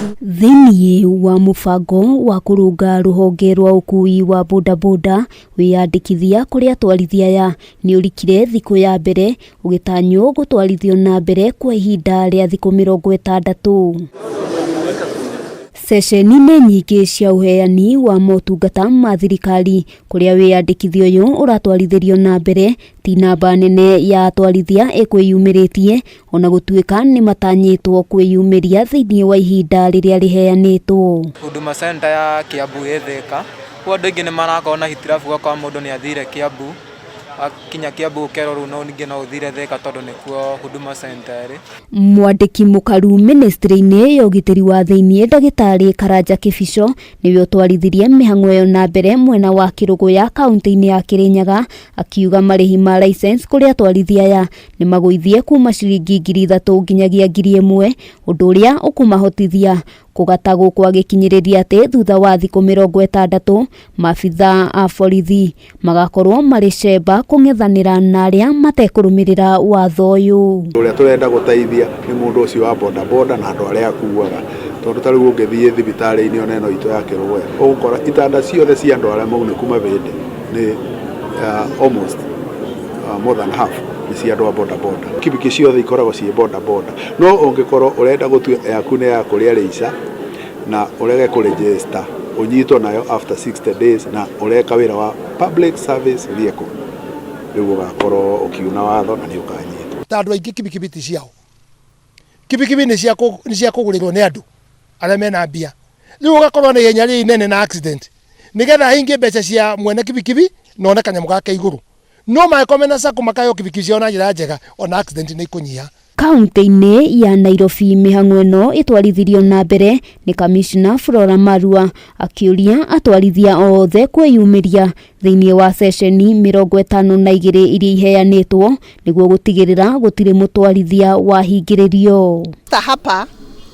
Thĩinĩ wa mũbango wa kũrũnga rũhonge rwa ũkui wa bodaboda, wĩyandĩkithia kũrĩ atwarithia aya nĩ ũrikire thikũ ya mbere ũgĩtanywo gũtwarithio na mbere kwa ihinda rĩa thikũ 60. Ceceni-inĩ nyingĩ cia ũheani wa motungata ma thirikari kũrĩa wĩyandĩkithia ũyũ ũratwarithĩrio na mbere ti namba nene ya atwarithia ĩkwĩyumĩrĩtie ona gũtuĩka nĩ matanyĩtwo kwĩyumĩria thĩinĩ wa ihinda rĩrĩa rĩheanĩtwo. Huduma Center ya Kiambu ĩ Thĩka. Rĩu andũ aingĩ nĩ marakorwo na hitilafu ũgakora mũndũ nĩ athire Kiambu, akinya Kiambu ũkerwo rĩu no ningĩ no ũthire Thĩka tondũ nĩkuo Huduma Center ĩrĩ. Mwandĩki mũkaru ministry-inĩ ya ũgitĩri wa thĩinĩ ndagĩtarĩ Karanja Kĩbico nĩwe ũtwarithirie mĩhang'o ĩyo na mbere mwena wa Kĩrũgũya kaunti-inĩ ya Kĩrĩnyaga, akiuga marĩhi ma license kũrĩ atwarithia aya nĩ magũithie kuma ciringi 3000 nginyagia 1000, ũndũ ũrĩa ũkũmahotithia kũgata gũkũ agĩkinyĩrĩria atĩ thutha wa thikũ 60 maabithaa a borithi magakorwo marĩ cemba kũng'ethanĩra na arĩa matekũrũmĩrĩra watho ũyũ. Ũrĩa tũrenda gũteithia nĩ mũndũ ũcio wa bodaboda na andũ arĩa akuaga, tondũ ta rĩu ũngĩthiĩ thibitarĩ-inĩ ona ĩno itũ ya Kĩrũgũya ũgũkora itanda ciothe cia andũ arĩa maunĩku mabĩndĩ nĩ almost more than half nĩ cia andũ a bodaboda. Kibikibi ciothe ikoragwo ciĩ bodaboda, no ũngĩkorwo ũrenda gũtua yaku nĩ ya kũrĩa rĩica na ũrege kũregister ũnyitwo nayo after 60 days na ũreka wĩra wa public service vehicle, rĩu ũgakorwo ũkiuna watho na nĩ ũkanyitwo. Ta andũ aingĩ kibikibi ti ciao, kibikibi nĩ cia kũgũrĩrwo nĩ andũ arĩa mena mbia, rĩu ũgakorwo na ihenya rĩrĩ inene na accident nĩgetha ahingie mbeca cia mwene kibikibi na one kanyamũ gake igũrũ, no mangĩkorwo mena sacco makaheo kibikibi ciao na njĩra njega, ona accident nĩ ikũnyiha. Kaunti-inĩ ya Nairobi mĩhang'o ĩno ĩtwarithirio na mbere nĩ kamishna Flora Marua akĩũria atwarithia othe kwĩyumĩria thĩinĩ wa ceceni 52 iria iheanĩtwo nĩguo gũtigĩrĩra gũtirĩ mũtwarithia wahingĩrĩrio. Hapa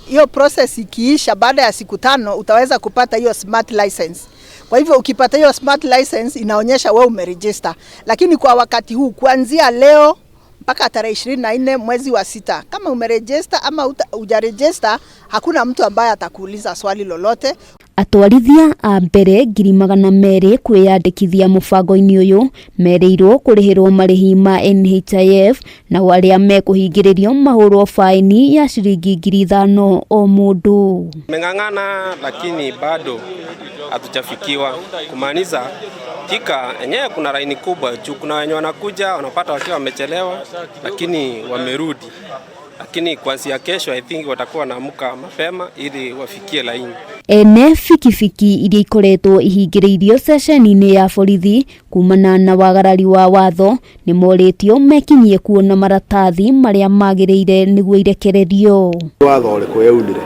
hiyo process ikiisha, baada ya siku 5 utaweza kupata hiyo smart license. Kwa hivyo ukipata hiyo smart license inaonyesha wewe umeregister, lakini kwa wakati huu kuanzia leo mpaka tarehe 24 mwezi wa 6, kama umeregister ama hujaregister, hakuna mtu ambaye atakuuliza swali lolote. Atwarithia a mbere 200,000 kwĩyandĩkithia mũbango-inĩ ũyũ merĩirwo kũrĩhĩrwo marĩhi ma NHIF, nao arĩa mekũhingĩrĩrio mahũrwo faini ya ciringi 5000 o mũndũ. Tumeng'ang'ana lakini bado hatujafikiwa, kumaanisha Thika enyewe kuna laini kubwa juu kuna wenye wanakuja wanapata wakiwa wamechelewa lakini wamerudi, lakini kuanzia kesho I think watakuwa wanaamka mapema ili wafikie laini. Ene bikibiki iria ikoretwo ihingĩrĩirio ceceni-inĩ ya borithi kumana na wagarari wa watho nĩ morĩtio mekinyie kuo na maratathi marĩa magĩrĩire nĩguo irekererio. Watho ũrĩkũ yaunire?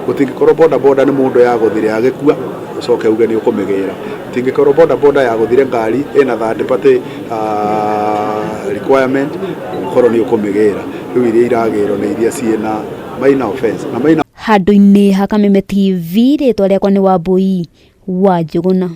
Gũtingĩkorwo bodaboda nĩ mũndũ yagũthire agĩkua ũcoke uge nĩ ũkũmĩgĩra. Gũtingĩkorwo bodaboda yagũthire ngari ĩna third party requirement ũkorwo nĩ ũkũmĩgĩra. Rĩu iria iragĩrwo nĩ iria ciĩna minor offense na minor. Handũ-inĩ ha Kameme TV, rĩtwa rĩakwa nĩ Wambui wa Njũgũna.